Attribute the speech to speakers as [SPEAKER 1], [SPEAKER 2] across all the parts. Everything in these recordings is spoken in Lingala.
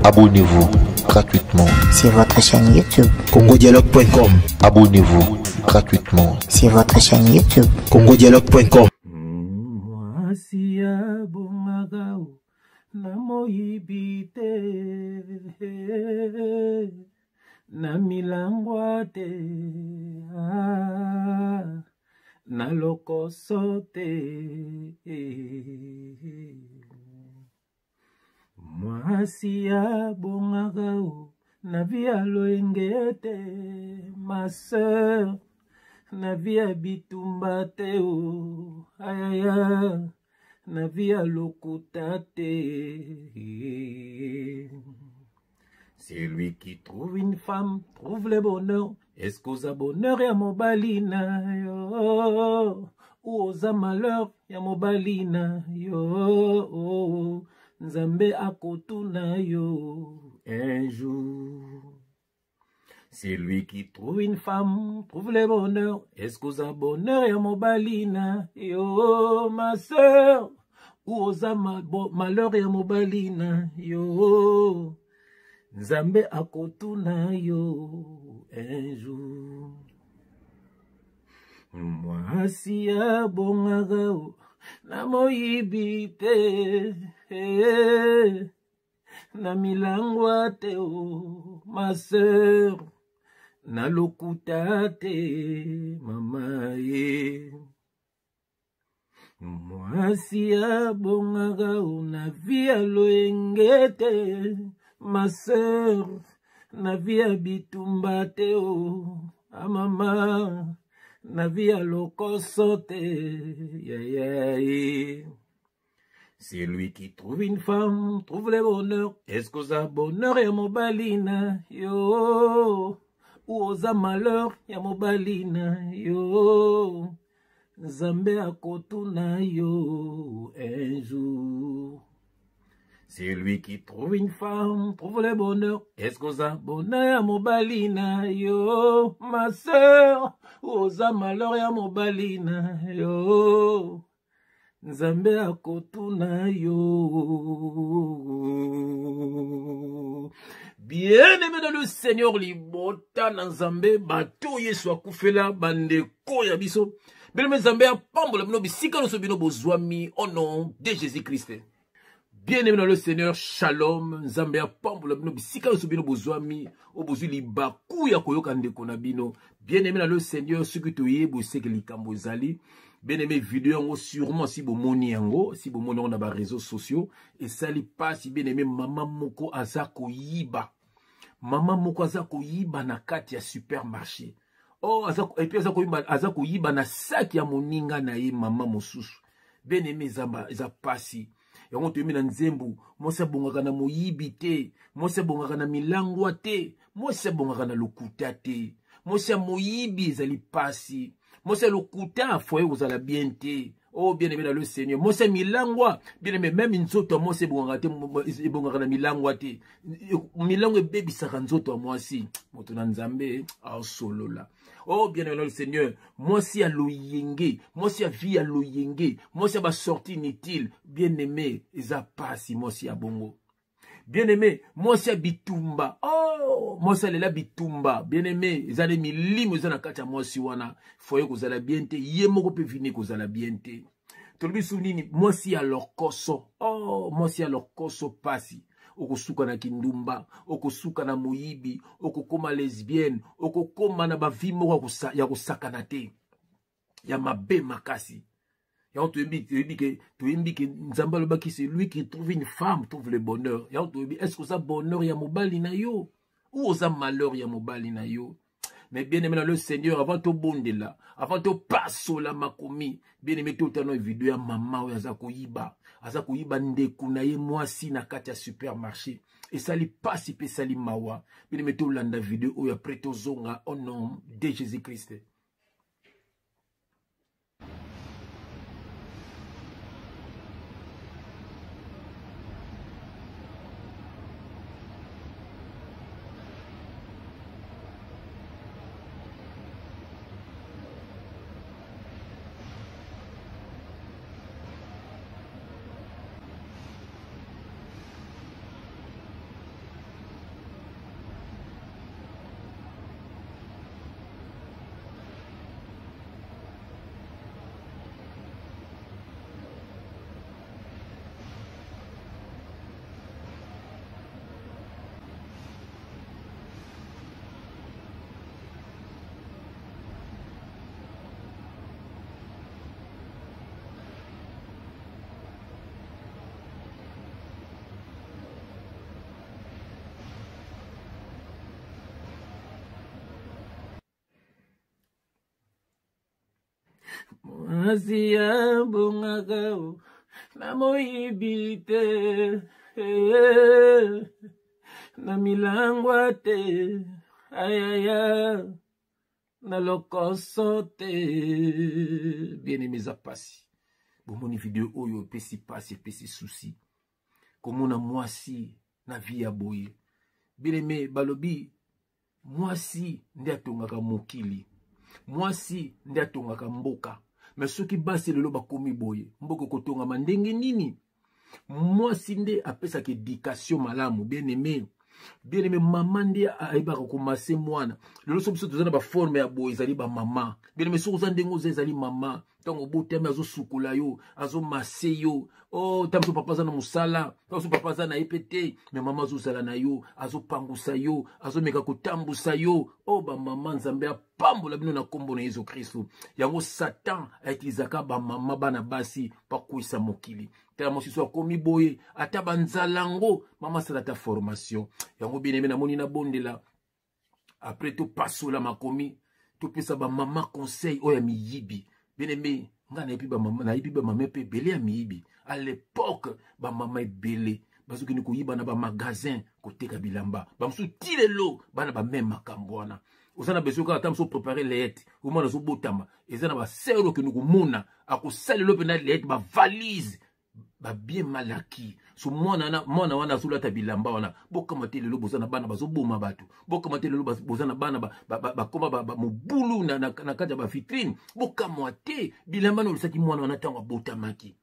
[SPEAKER 1] Abonnez-vous gratuitement
[SPEAKER 2] sur votre chaîne YouTube.
[SPEAKER 3] congodialogue.com.
[SPEAKER 1] Abonnez-vous gratuitement
[SPEAKER 2] sur votre chaîne YouTube.
[SPEAKER 3] congodialogue.com.
[SPEAKER 4] Mwasi abongaka na moyibi te na milangwa te ah, na lokoso te. Mwasi abongaka o na vie ya loyenge te, ma sœur, na vie ya bitumba te o, ayaya, na vie ya lokuta te. Celui qui trouve une femme trouve le bonheur. Est-ce qu'oza bonheur ya mobali na yo ou oza malheur ya mobali na yo? Nzambe akotuna yo un jour. Celui qui trouve une femme trouve le bonheur. Est-ce qu'oza bonheur ya mobali na yo, ma sœur, ou oza malheur ya mobali na yo? Nzambe akotuna yo un jour. Mwasi abongaka na moyibi te, na milangwa te o, ma sœur, na lokuta te, mama ye. Mwasi abongaka o na vie ya loyenge te, ma sœur, na vie ya bitumba te o, a mama, na vie ya lokoso te, ya ya ye. Celui qui trouve une femme trouve le bonheur. Est-ce qu'oza bonheur ya mobali na yo ou oza malheur ya mobali na yo? Nzambe akotuna yo un jour. Celui qui trouve une femme trouve le bonheur. Est-ce qu'oza bonheur ya mobali na yo, ma sœur, ou oza malheur ya mobali na yo? Nzambe akotuna yo. Bien-aimé dans le Seigneur, libota na Nzambe, bato Yesu akufela bandeko ya biso. Bien-aimé, Nzambe apambola bino bisika nyonso bino bozwami au nom de Jésus-Christ. Bien-aimé dans le Seigneur, shalom. Nzambe apambola bino bisika nyonso bino bozwami, oyo bozwi libaku ya koyoka ndeko na bino. Bien-aimé dans le Seigneur, soki toyebi oseke likambo ezali. Bien-aimé, vidéo yango sûrement si bomoni yango, si bomoni yango na ba réseaux sociaux, esali pasi. Bien-aimé, mama moko aza koyiba. Mama moko aza koyiba na kati ya supermarché. Oh, aza, et puis aza koyiba, aza koyiba na sac ya moninga na ye mama mosusu. Bien-aimé, eza pasi. Yango toyembi na nzembo, mwasi abongaka na moyibi te, mwasi abongaka na milangwa te, mwasi abongaka na lokuta te. Mwasi ya moyibi ezali pasi. Mwasi ya lokuta foyer kozala bien te. Oh, bien-aimé dans le Seigneur. Mwasi ya milangwa, bien-aimé, même nzoto ya mwasi ebongaka te, ebongaka na milangwa te. Milangwa ebebisaka nzoto ya mwasi. Moto na Nzambe aosolola. Oh, bien-aimé dans le Seigneur, mwasi ya loyenge, mwasi ya vie ya loyenge, mwasi ya ba sortie inutile, bien-aimé, eza pasi mwasi ya bongo. Bien-aimé, mwasi ya bitumba. Oh, mwasi alela bitumba. Bien-aimé, eza nde milimo eza na kati ya mwasi wana. Foyer kozala bien te, ye moko pe vini kozala bien te. Tolobi su nini? Mwasi ya lokoso. Oh, mwasi ya lokoso pasi. Okosuka na kindumba, okosuka na moyibi, okokoma lesbienne, okokoma na ba vie moko ya kosakana te, ya mabe makasi. Yango toyebi, toyebi ke, toyebi ke Nzambe alobaki, c'est lui qui trouve une femme trouve le bonheur. Yango toyebi, est-ce que oza bonheur ya mobali na yo ou oza malheur ya mobali na yo? Mais bien aimé dans le Seigneur, avant tobondela, avant topasola makomi, bien aimé, totano vidéo ya mama oyo aza koyiba, aza koyiba ndeko na ye mwasi na kati ya supermarché. Esali pasi pe esali mawa. Bien aimé, tolanda vidéo oyo après tozonga au nom de Jésus-Christ. Mwasi abongaka o na moyibi te, na milangwa te, ayaya na lokoso te. Bien aimé, eza pasi. Bomoni video oyo epesi pasi, epesi souci komona mwasi na vie ya boye. Bien aimé, balobi mwasi nde atongaka mokili, mwasi nde atongaka mboka. Me soki basi lelo bakomi boye, mboka ekotongama ndenge nini? Mwasi nde apesaka education malamu. Bien aimé, bien aimé, mama nde ayebaka komase mwana. Lelo so biso toza na baforme ya boye, ezali bamama. Bien aimé, soki oza ndenge oza, ezali mama. Ntango obotami, azosukola yo, azomase yo. Oh, ntango mosusu papa aza na mosala, ntango mosusu papa aza na ye mpe te, me mama azozala na yo, azopangusa yo, azomeka kotambusa yo. Oh, bamama, Nzambe apambola bino na nkombo na Yesu Kristu. Yango Satan aetilizaka bamama, bana basi, bakwisa mokili. Tala mosusu akomi boye, ata banzala yango, mama asala ata formation yango. Bien aimé, namoni nabondela après topasola makomi, topesa bamama conseil oyo ya miyibi. Bien aimé, ngai nayebi bamama, nayebi bamama mpe ebele ya miyibi. À l'époque, bamama ebele bazokende koyiba na bamagasin, koteka bilamba. Bamosusu ti lelo bana bameme makambo wana. Oza na besoin kaka ata mosusu prépare layette, omwana azobotama, eza na basere okende komona akosalela mpe na layette, bavalise babien malaki. So mwana wana, mwana wana azolata bilamba wana. Bokama te lelo boza na bana bazoboma bato. Bokama te lelo boza na bana bakoma mobulu na kati ya bavitrine. Bokamwa te, bilamba na olisaki mwana wana ntango abotamaki.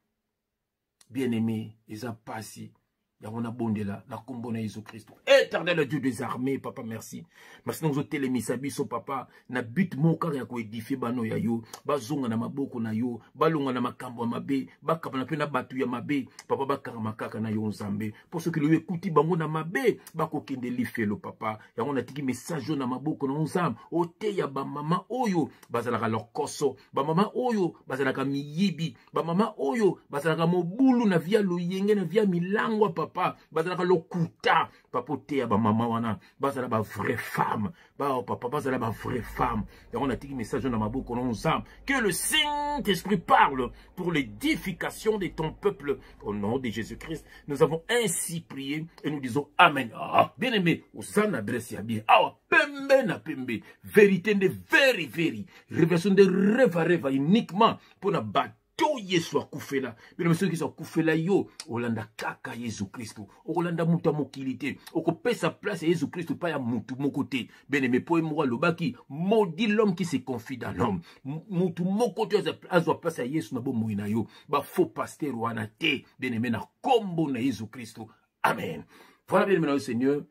[SPEAKER 4] Bien aimé, eza pasi. Yango nabondela na nkombo na Yesu Kristo. Éternel Dieu des armées, papa, merci, merci. Ndenge ozotelemisa biso, papa, na but moko kaka ya koédifier bano ya yo, bazonga na maboko na yo, balonga na makambo ya mabe, bakabana mpe na bato ya mabe, papa, bakangama kaka na yo, Nzambe. Mpo soki loyo ekuti bango na mabe, bakokende lifelo, papa. Yango natiki message oyo na maboko na yo, Nzambe. Oteya bamama oyo bazalaka lokoso, bamama oyo bazalaka miyibi, bamama oyo bazalaka mobulu na via loyenge, na via milangwa, papa, bazalaka lokuta. Papa, oteya bamama wana, bazala ba vraie femme bao, papa, bazala ba vraie femme. Yango natiki message oyo na maboko na Nzambe. Que le Saint-Esprit parle pour l'édification de ton peuple. Au nom de Jésus-Christ, nous avons ainsi prié et nous disons amen. Ah, bien aimé, oza na adresse ya bien awa, pembe na pembe, vérité nde very very, révélation nde reva reva, uniquement mpona bato Yesu akufela bino. Soki Yesu akufela yo, olanda kaka Yesu Kristo, okolanda moto ya mokili te, okopesa place ya Yesu Kristo epai ya motu moko te. Bien aimé, po ye moko alobaki: "Maudit l'homme qui se confie dans l'homme." Motu moko te azwa place ya Yesu na bomoi na yo, bafaux pasteur wana te. Bien aimé, na nkombo na Yesu Kristo, amen. Voilà, bien aimé na yo Seigneur,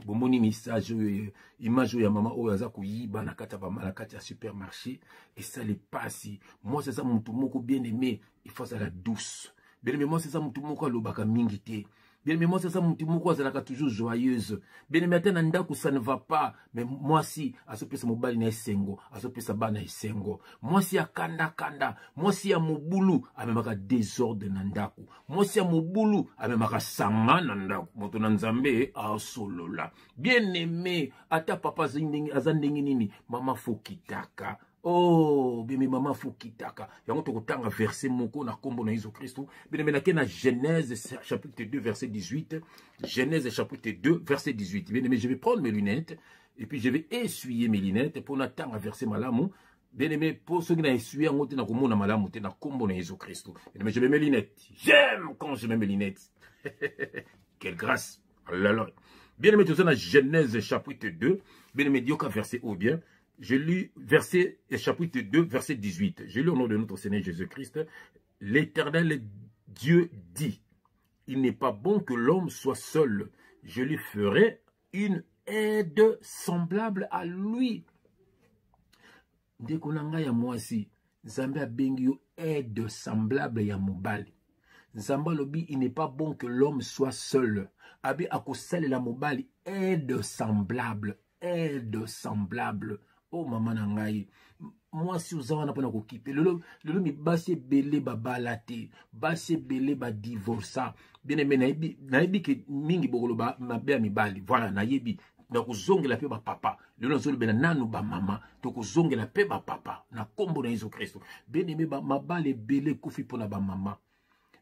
[SPEAKER 4] bomoni message oyo, image oyo ya mama oyo aza koyiba na kati ya supermarché, esali pasi. Mwasi aza motu moko, bien aimé, il faut azala douce. Bien aimé, mwasi aza motu moko alobaka mingi te. Bien aimé, mwasi aza motu moko azalaka toujours joyeuse. Bien aimé, ata na ndako ça ne va pas, mais mwasi azopesa mobali na esengo, azopesa bana esengo. Mwasi ya kandakanda, mwasi ya mobulu amemaka désordre na ndako. Mwasi ya mobulu amemaka sanga na ndako. Moto na Nzambe asolola. Bien aimé, ata papa aza ndenge nini, mama fokitaka. Oh, bien aimé, mama fokitaka. Yango tokotanga verset moko na nkombo na Yesu Kristo. Bien aimé, nake na Genèse chapitre 2 verset 18. Genèse chapitre 2 verset 18. Bien aimé, je vais prendre mes lunettes et puis je vais essuyer mes lunettes pour natanga verset malamu. Bien aimé, po soki na essuyer yango te, nakomona malamu te. Na nkombo na Yesu Kristo. Bien aimé, je mets mes lunettes. J'aime quand je mets mes lunettes. Quelle grâce. Alléluia. Bien aimé, toza na Genèse chapitre 2. Bien aimé, dioka verset ou bien je lis verset chapitre 2 verset 18. Je lis au nom de notre Seigneur Jésus-Christ. L'Éternel Dieu dit: "Il n'est pas bon que l'homme soit seul. Je lui ferai une aide semblable à lui." Ndeko na ngai ya mwasi, Nzambe abengi yo aide semblable ya mobali. Nzambe alobi: "Il n'est pas bon que l'homme soit seul." Abi akosalela mobali aide semblable, aide semblable. O oh, mama na ngai mwasi, oza wana mpona kokipe. Lelo, lelo mibasi ebele babala te, basi ebele badivorsa. Bien aimé, nayebi ke mingi bokoloba mabe ya mibali. Voilà, nayebi. Nakozongela mpe bapapa. Lelo nazolobela nanu bamama, tokozongela mpe bapapa na nkombo na Yesu Kristo. Bien aimé, mabala ebele ekufi mpo na bamama.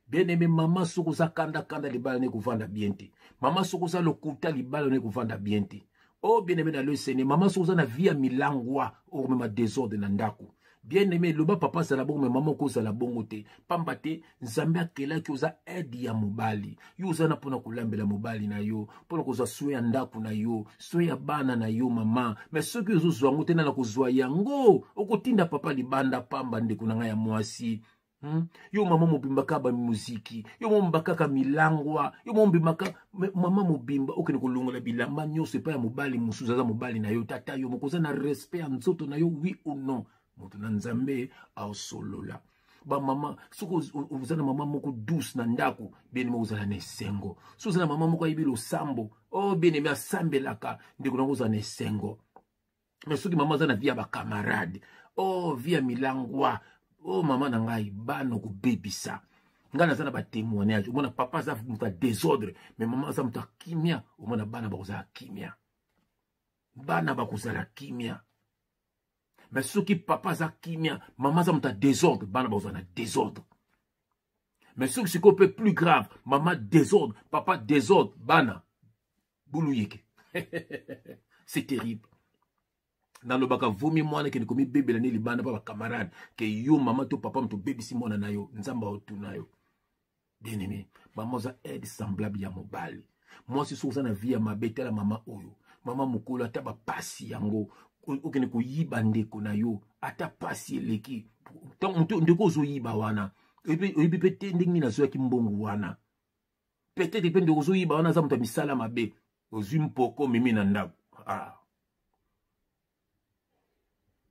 [SPEAKER 4] Bien aimé, mama soki oza kandakanda, libala na ekovanda bien te. Mama soki oza lokuta, libala na ekovanda bien te. Oh bien aimé dans le Seigneur, mama soki oza na vie ya milangwa, okomema désordre na ndako. Bien aimé, loba papa azala bongo, me mama okozala bongo te, pamba te Nzambe akelaki oza aide ya mobali. Yo oza na mpona kolambela mobali na yo, mpona kozwa soin ya ndako na yo, soin ya bana na yo, mama. Me soki ozozwa yango te, nana kozwa yango, okotinda papa libanda pamba. Ndeko na ngai ya mwasi, Yo mama mobimba kaka bamiziki, yo mama mobimba kaka milangwa, yo mama mobimba kaka mama mobimba okende kolongola bilamba nyonso epai ya mobali mosusu aza mobali na yo. Tata yo moko oza na respect ya nzoto na yo, oui ou non? Moto na Nzambe aosolola. Bamama, soki oza na mama moko douce na ndako, bien aimé, ozala na esengo. Soki oza na mama moko ayebi losambo, oh bien aimé, asambelaka, ndeko nango, ozala na esengo. Mais soki mama aza na vie ya bacamarade, oh vie ya milangwa, oh mama na ngai, bana okobebisa. Ngai naza na batémoignage. Omona papa aza moto ya désordre, mais mama aza moto ya kimia, omona bana bakozala kimia, bana bakozala kimia. Mais soki papa aza kimia, mama aza moto ya désordre, bana bakozala na désordre. Mais soki sikoyo mpe plus grave, mama désordre, papa désordre, bana bulu yeke, c'est terrible. Nalobaka vomi mwana ekende komibebela ne libanda mpa bacamarade ke yo mama to papa moto obebisi mwana na yo, Nzambe aotuna yo. Bien aimé, mama oza aide semblable ya mobali. Mwasi soki oza na vie ya mabe, tala mama oyo, mama mokolo, ata bapasi yango okende koyiba ndeko na yo, ata pasi eleki, ndeko ozoyiba wana, oyebi mpe te ndenge nini azwaki mbongo wana. Peut-être mpe ndeko ozoyiba wana aza moto ya misala mabe, ozwi mpoko omemi na ndako. Ah,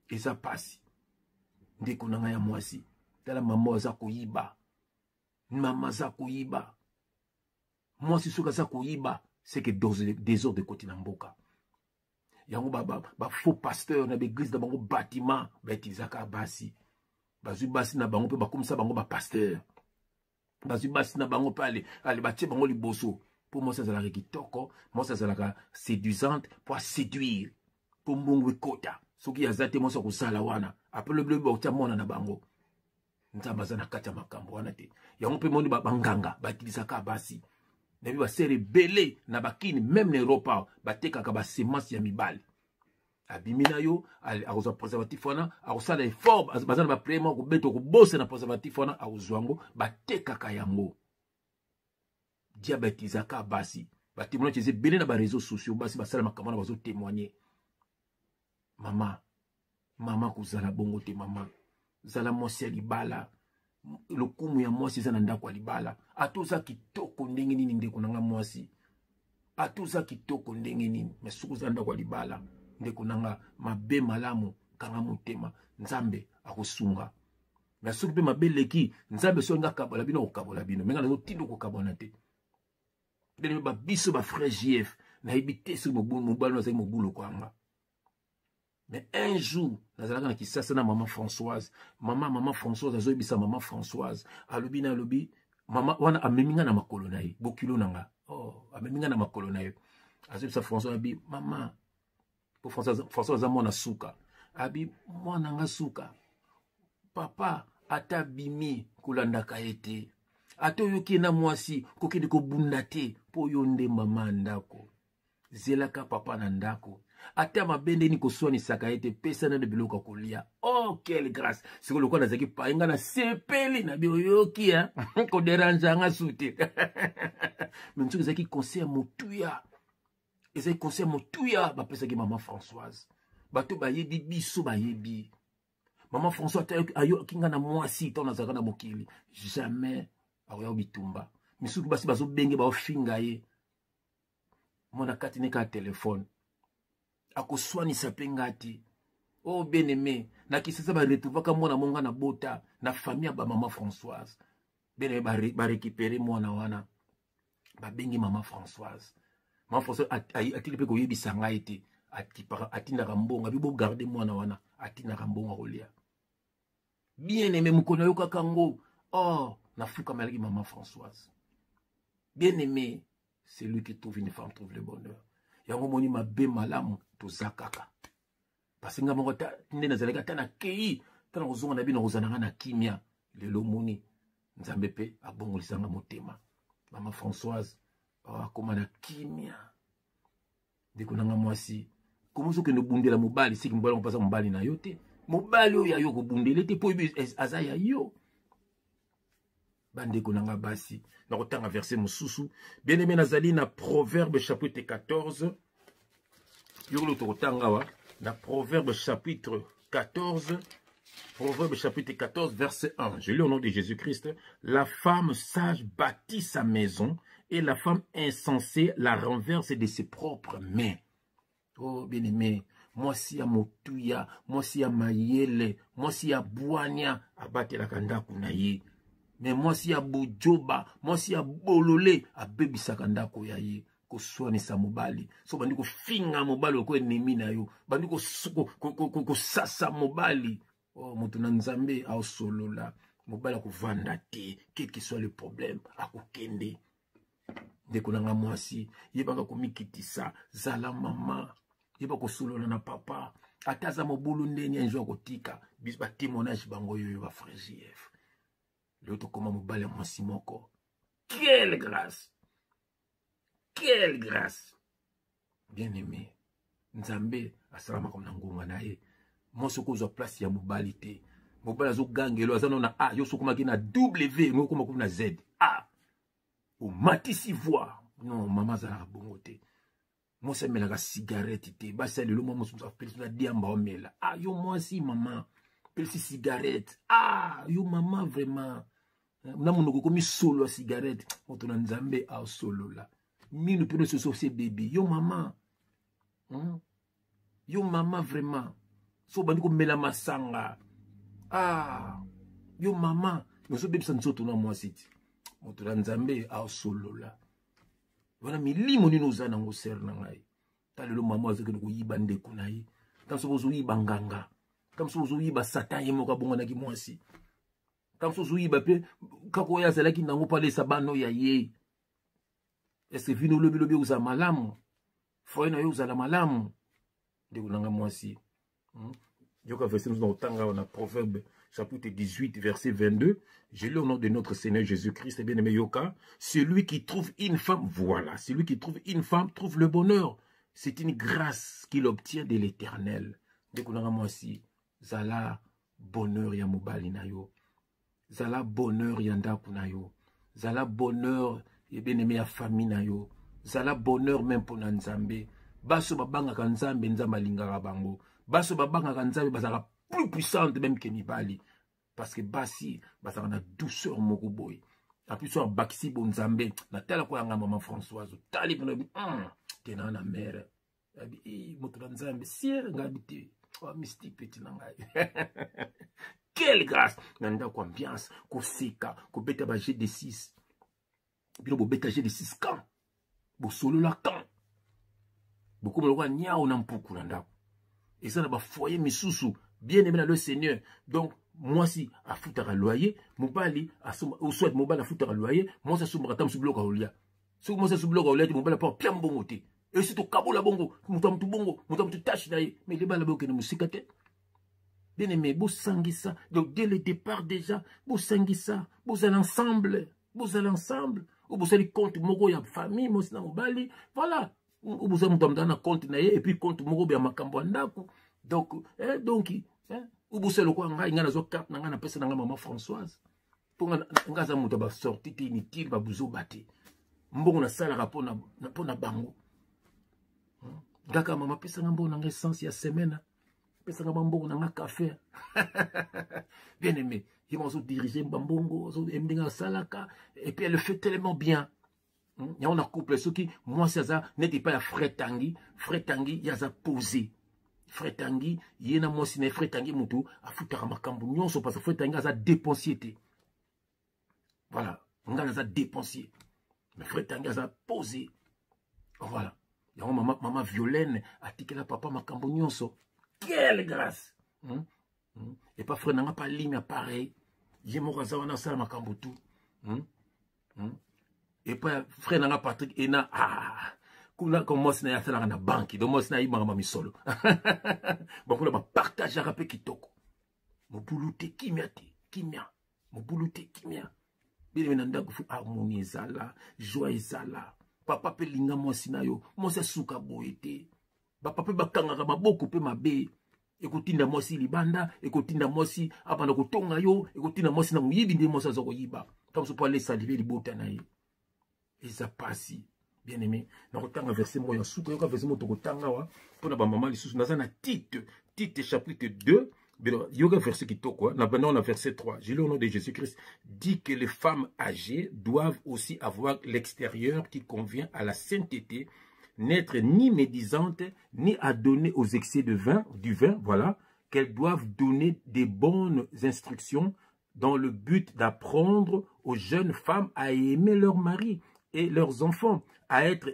[SPEAKER 4] eza pasi. Ndeko na ngai ya mwasi, tala mama aza koyiba, mama aza koyiba. Mwasi soki aza koyiba, c'est que désordre ekoti na mboka. Yango bafaux pasteur na baeglise na bango batima bautilisaka basi, bazwi basi na bango mpe bakomisa bango bapasteur, bazwi basi na bango mpe ale ale batie bango liboso. Mpo mwasi azalaka kitoko, mwasi azalaka séduisante mpo aséduire, mpo mbongo ekota. Soki aza te, mwasi akozala wana apres lobilobi bakotia mwana na bango. Nzambe aza na kati ya makambo wana te. Yango mpe moni banganga bautilisaka basi. Nayebi basere ebele na bakini, meme na Europe awa, batekaka basemence ya mibali. Abimi na yo, akozwa préservatif wana, akosala effort, baza na bapriere moko kobeta, kobosa na préservatif wana, akozwa yango, batekaka yango. Diable atilisaka basi. Batémoignage eza ebele na bareseau sociaux, basi basala makambo wana, bazotémoigne. Mama, mama, kozala bongo te. Mama, zala mwasi ya libala. Lokumu ya mwasi eza na ndako ya libala. Ata oza kitoko ndenge nini, ndeko na nga mwasi, ata oza kitoko ndenge nini, mais soki oza ndako ya libala, ndeko na nga, mabe malamu, kanga motema, Nzambe akosunga. Mais soki mpe mabe eleki, Nzambe soki nga akabola bino, akokabola bino. Me nga nazotinda kokabwana te. Bene babiso bafrère JF, nayebi te soki mobali azali mobulu kwanga. Mais un jour nazalaka na Kisasa na mama Françoise. Mama Françoise azoyebisa mama Françoise, alobi na alobi mama wana amemi nga na makolo na ye, bokilo na nga, oh, amemi nga na makolo na ye. Azoyebisa Françoise, abi mama, po Françoise aza mwana suka, abi mwana nga suka, papa ata abimi kolandaka ye te, ata oyoki ye na mwasi, kokende kobunda te, mpo yo nde mama ya ndako. Zelaka papa na ndako, ata mabe ndeni koswanisaka ye te, pesa nano biloko ya kolia. Oh, quelle grâce! Sikoyo lokola nazalaki pai, nga nasepeli na bi oyoki koderange yanga su te. Me nsoki ezalaki conseil ya motuya, ezalaki conseil ya motuya bapesaki mama Françoise. Bato bayebi biso bayebi mama François, ata ayoki nga na mwasi ntango nazalaka na mokili, jamais akoya bitumba. Misuki basi bazobenge, baofinga ye, mwana kati ne kaka telefone, akoswanisa mpe nga te. Oh bien aimé, na Kisasa baretrouvaka mwana mo nga na bota na famille ya bamama Françoise. Bien aimé, barécupere mwana wana, babengi mama Françoise. Mama Françoise atiki mpe koyebisa ngai te, atindaka mbongo, abi bogarde mwana wana, atindaka mbongo akolia. Bien aimé, mokolo nayokaka yango, oh, nafukamelaki mama Françoise. Bien aimé, celui qui trouve une femme trouve le bonheur. Yango moni mabe malamu toza kaka. Parce nga moko ata nde nazalaki ata nakei ata nakozonga na bino nakozala nga na kimia. Lelo moni Nzambe mpe abongolisa nga motema. Mama Françoise akoma na kimia. Ndeko na nga mwasi, komo ozokende obundela mobali siki mobali yango aza mobali na yo te. Mobali oyo ya yo kobundele te mpo oyebi aza ya yo. Bandeko na nga basi, nakotanga verset mosusu. Bien aimé, nazali na Proverbe chapitre 14. Yokolo tokotanga awa na Proverbe chapitre 14. Proverbe chapitre 14, verset 1. Je lis au nom de Jésus-Christ. La femme sage bâtit sa maison et la femme insensée la renverse de ses propres mains. Oh, bien-aimé, mwasi ya motuya, mwasi ya mayele, mwasi ya bwania abatelaka ndako na ye. Mais mwasi ya bojoba, mwasi ya bolole abebisaka ndako ya ye. Koswanisa mobali, so bandi kofinga mobali oko ennemi na yo, bandi kosasa mobali. Oh, moto na Nzambe aosolola, mobali akovanda te, quel que soit le problème, akokende. Ndeko na nga mwasi, yebaka komikitisa, zala mama, yeba kosolola na papa, ata aza mobulu ndeni un jour akotika. Biso ba témoignage bango yoyo ba frère JF. Lelo tokoma mobali ya mwasi moko. Quelle grâce! Quelle grâce! Bien-aimé, Nzambe asala makambo na ngonga na ye. Mwasi okozwa place ya mobali te. Mobali azogangelo, aza nano na A, yo sokomaki na W, ngo okoma kuna na Z. A! Omatisi voix. Non, mama azalaka bongo te. Mwasi amelaka cigarette te. Basi ya lelo mwa mosusu apelisi na diamba omela. Ah, yo mwasi mama, pelisi cigarette. Ah, yo mama vraiment. Na monoko ekomi solo ya cigarette. Moto na Nzambe asolola. Minu pe nyonso sosi ebebi. Yo mama. Yo mama vraiment. So bandi komela masanga. Ah, yo mama, ozobebisa nzoto na mwasi ti. Moto na Nzambe asolola. Wana milimo nini oza nango ser na ngai. Ta lelo mama azokende koyiba ndeko na ye. Ta soki ozoyiba nganga. Ta soki ozoyiba Satan ye moko abonganaki mwasi. Ta soki ozoyiba pe kaka oyo azalaki nango po alesa bana oyo ya ye. Est-ce que vino lobi lobi ozala malamu? Foyer na yo ozala malamu? Ndeko na nga mwasi. Yoka verset nous avons na Proverbe chapitre 18 verset 22. Je lis au nom de notre Seigneur Jésus-Christ, bien-aimé Yoka, celui qui trouve une femme, voilà, celui qui trouve une femme trouve le bonheur. C'est une grâce qu'il obtient de l'Éternel. Ndeko na nga mwasi, zala bonheur ya mobali na yo. Zala bonheur ya ndako na yo. Zala bonheur ya bien-aimé ya famille na yo. Zala bonheur même pour na Nzambe. Baso babangaka Nzambe, Nzambe alingaka bango. Baso babangaka Nzambe bazalaka plus puissante même que mibali. Parce que basi bazalaka na douceur moko boye. En plus, so abakisi bo Nzambe, na tala ko yanga maman Françoise, tali pona bi, te na na mère. Abi, eh, moto na Nzambe, sier ngabi te. Oh, mystique petit na ngai. Quelle grâce! Na ndako ambiance, koseka, kobeta ba G de 6. Bino bobeta G de 6 quand? Bosolola quand? Bokoma lokola niao na mpuku na ndako. Eza na ba foyer misusu, bien aimé na le Seigneur. Donc, mwasi afutaka loyer, mobali asomba, ou soit mobali afutaka loyer, mwasi asombaka ta mosusu biloko ya kolia. Soki mwasi asombi biloko ya kolia te, mobali apo apia mbongo te. Esi tokabola bongo, moto ya motu bongo, moto ya motu tâche na ye. Mais libala bokende mosika te. Bien aimé, bosangisa. Donc dès le départ déjà, bosangisa, bozala ensemble, bozala ensemble. Ou bosali compte moko ya famille, mwasi na mobali, voilà. Ou bosali moto ya moto na compte na ye, et puis compte moko ya makambo ya ndako. Donc, eh, donc, eh, ou bosali lokola ngai, ngai nazwa carte na ngai, napesa na ngai maman Françoise. Po nga, nga aza moto ya ba sortie te inutile, ba buzoba te. Mbongo nasalaka mpo na bango. Ngaka mama pesa nga mbongo na ngai essence ya semaine. Pesa nga mbongo na nga café. Bien aimé, ye moko azo diriger ba mbongo, azo ndenge asalaka, et puis elle le fait tellement bien. Yango na couple soki mwasi aza neti epai ya frère Tanguy, frère Tanguy ye aza posé. Frère Tanguy ye na mwasi na ye, frère Tanguy mutu afutaka makambo nyonso parce que frère Tanguy aza dépensier te. Voilà, nga naza dépensier. Mais frère Tanguy aza posé. Voilà. Yango mama Violaine atikela papa makambo nyonso. Quelle grâce. Et pas frère nanga pa ligne pareil. Ye moko aza wana asala makambo tout. Et pas frère nanga Patrick Ena, ah. Kuna ko mwasi na ye asalaka na banki, donc mwasi na ye ayibaka ba misolo. Bango kuna bapartageaka mpe kitoko. Mobulu te, kimia te, kimia. Mobulu te, kimia. Bien-aimé, na ndako faut harmonie ezala, joie ezala. Papa mpe linga mwasi na yo, mwasi asuka boye te. Bapapa mpe bakangaka maboko mpe mabe. Ekotinda mwasi libanda, ekotinda mwasi abanda kotonga yo, ekotinda mwasi na moyibi nde mwasi aza koyiba. Ntango mosusu mpo alesa libe libota na ye. Eza pasi. Bien-aimé, nakotanga verset moko ya suka, yoka verset moko tokotanga awa mpo na bamama lisusu. Naza na Tite, Tite chapitre 2, yoka verset kitoko, na banda na verset 3. Je lis au nom de Jésus-Christ, dit que les femmes âgées doivent aussi avoir l'extérieur qui convient à la sainteté, n'être ni médisantes, ni à donner aux excès de vin, du vin, voilà, qu'elles doivent donner des bonnes instructions dans le but d'apprendre aux jeunes femmes à aimer leur mari et leurs enfants, à être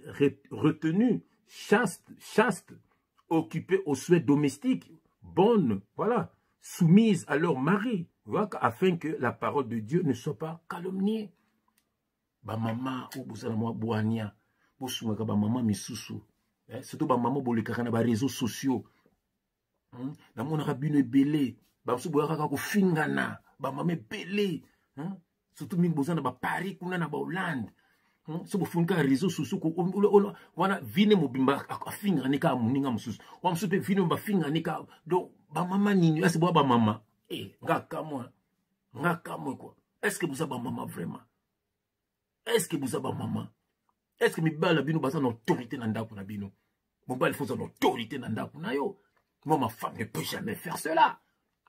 [SPEAKER 4] retenues, chastes, chastes, occupées aux soins domestiques, bonnes, voilà, soumises à leur mari, voilà, afin que la parole de Dieu ne soit pas calomniée. Ba mama oyo bozala mwa bwania, bosungaka ba mama misusu, surtout ba mama bolekaka na ba réseaux sociaux. Namonaka bino ebele, bamosusu boyaka kaka kofingana, ba mama ebele, Surtout mingi boza na ba Paris kuna na ba Hollande. So bofungi kaka réseaux sociaux, wana vine mobimba afingaka ne kaka moninga mosusu, wana mosusu mpe vine mobimba afingaka ne kaka. Donc ba mama nini, ese boya ba mama? Nga kamwe, nga kamwe quoi. Est-ce que boza ba mama vraiment? Est-ce que boza ba mama? Est-ce que mibali na bino baza na autorité na ndako na bino? Mobali faut na autorité na ndako na yo. Moi, ma femme ne peut jamais faire cela.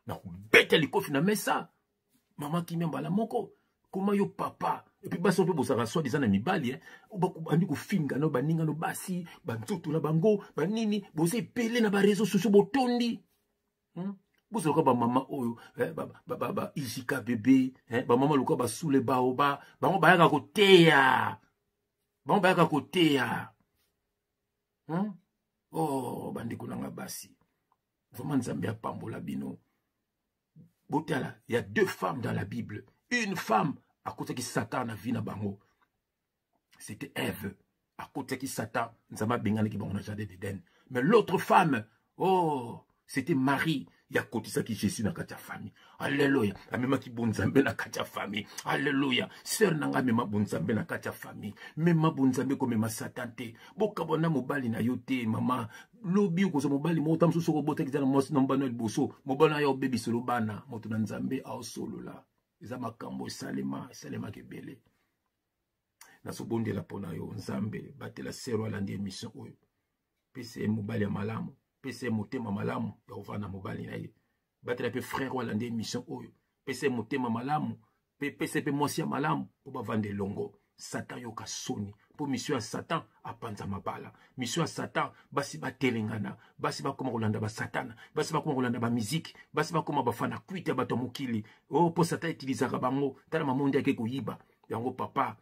[SPEAKER 4] Nakobeta likofi na mesa. Mama kimia mbala moko. Comment yo papa? Et puis basi mpe bozalaka soi disant na mibali, hein? Bandi kofinga no baninga no basi, banzoto na bango, banini, boza ebele na ba réseaux sociaux botondi. Bozalaka ba mama oyo, ba Ijika bébé, ba mama lokola ba Sule Baoba, bango bayaka koteya. Bango bayaka koteya. Oh, bandeko na nga basi. Vraiment Nzambe apambola bino. Botala, il y a deux femmes dans la Bible. Une femme a côté qui Satan na vie na bango. C'était Ève. À côté qui Satan, Nzambe abengana ki bango na jardin d'Éden. Mais l'autre femme, oh, c'était Marie. Il y a côté ça qui Jésus dans la famille. Alléluia. Amema ki bon Nzambe na kati ya famille. Alléluia. Sœur nanga mema bon Nzambe na kati ya famille. Mema bon Nzambe ko mema Satan te. Bokabona mobali na yo te, mama. Lobi okozwa mobali moko, ta mosusu okobota ki na mwasi na mobali na liboso. Mobali na yo obebisa lo bana. Moto na Nzambe aosolola. Eza makambo esalema, esalemaka ebele. Nazobondela mpo na yo, Nzambe, batela sœur alandi émission oyo. Pesa ye mobali ya malamu, pesa ye motema malamu ya kovanda mobali na ye. Batela pe frère oyo alandi émission oyo, pesa ye motema malamu, pe pesa ye pe mwasi ya malamu po bavanda elongo. Satan yoka soni po mission ya Satan apanza mabala. Mission ya Satan, basi batelengana, basi bakoma kolanda ba Satana, basi bakoma kolanda ba musique, basi bakoma bafana kwite ya bato ya mokili. Oh, po Satan utilisaka bango, tala mama nde ake koyiba. Yango papa,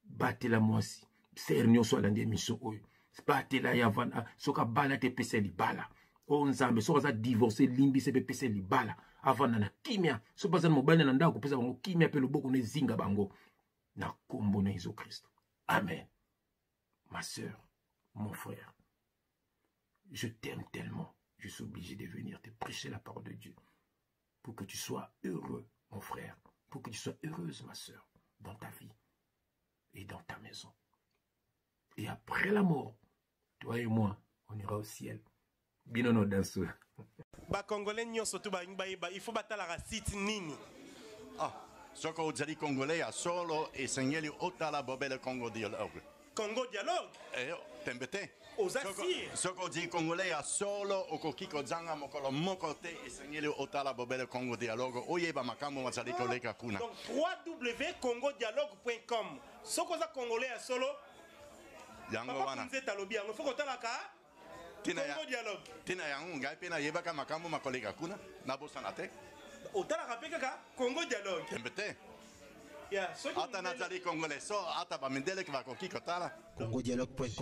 [SPEAKER 4] batela mwasi, sœur nyonso alandi émission oyo, batela ya vana, soki abala te pesa libala. Oh Nzambe, soki aza divorcé, limbisa pe pesa libala. Avanda na kimia, soki baza na mobali na ndako, pesa bango kimia pe loboko na ezinga bango. Na kombo na Yesu Christ. Amen. Ma sœur, mon frère, je t'aime tellement, je suis obligé de venir te prêcher la parole de Dieu pour que tu sois heureux, mon frère, pour que tu sois heureuse, ma sœur, dans ta vie et dans ta maison. Et après la mort, toi et moi, on ira au ciel. Bino no danse.
[SPEAKER 5] Ba Congolais nyonso tu balingi bayeba, il faut batalaka site nini?
[SPEAKER 6] Ah, soko ozali Congolais ya solo, esengeli otala bobele Congo Dialogue.
[SPEAKER 5] Congo Dialogue?
[SPEAKER 6] Eh, tembe te.
[SPEAKER 5] Oza sûr?
[SPEAKER 6] Soko ozali Congolais ya solo, okoki kozanga mokolo moko te, esengeli otala bobele Congo Dialogue, oyeba makambo mazali koleka kuna.
[SPEAKER 5] Donc, w w w congo dialogue point com. Soko oza Congolais ya solo,
[SPEAKER 6] Yango
[SPEAKER 5] Papa
[SPEAKER 6] wana.
[SPEAKER 5] Kunzeta alobi yango, faut kotalaka
[SPEAKER 6] Tina ya
[SPEAKER 5] Congo Dialogue.
[SPEAKER 6] Tina yango ngai pe nayebaka makambo makoleka kuna, nabosana te.
[SPEAKER 5] Otalaka pe kaka Congo Dialogue.
[SPEAKER 6] Tembe te.
[SPEAKER 5] Ya, soki
[SPEAKER 6] Ata
[SPEAKER 5] mindele
[SPEAKER 6] nazali Congolais, so ata ba mindele bakoki kotala.
[SPEAKER 3] Congo Dialogue point com.